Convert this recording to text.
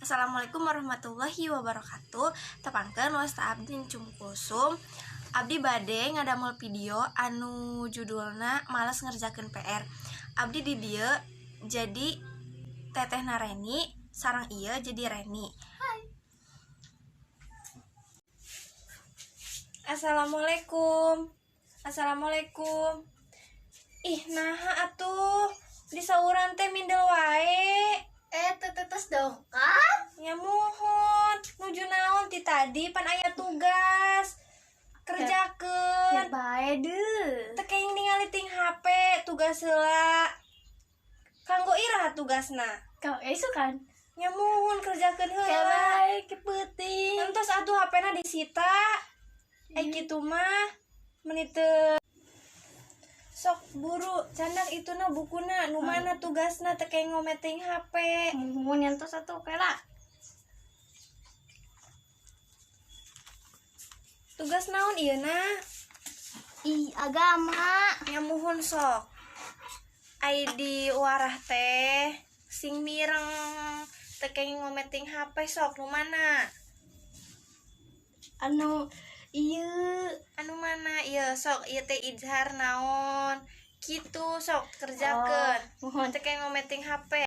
Assalamualaikum warahmatullahi wabarakatuh. Tepangkeun, wasta abdi Incum Kulsum. Abdi bade ngadamel video anu judulna males ngerjakeun PR. Abdi di dieu jadi Teteh Nareni, sareng ieu jadi Reni. Hai. Assalamualaikum. Assalamualaikum. Ih, naha atuh disauran teh mindel wae? Eh, teteh tos dongkap. Ya muhun, nuju naon ti tadi? Pan aya tugas. Ya Kerjakeun. Bae deh. Teu kenging ningali ting HP, tugas heula. Kanggo iraha tugasna? Kau esuk kan? Nya muhun, kerjakeun Kayak heula. Bae kepeuting. Entos atuh HP-na disita. Eh, kitu mah meni teu. Sok buru candak ituna bukuna, nu mana tugasna, teu kenging ngometing HP. Muhun, yang tos atuh kela. Tugas naon ieu na? Ih, agama. Nya muhun, sok. Ai di warah teh sing mireng, teu kenging ngometing HP. Sok, nu mana? Anu ieu. Anu mana ieu? Sok, ieu teh izhar naon kitu, sok kerjakeun. Oh, muhun. Teu kenging ngometing HP.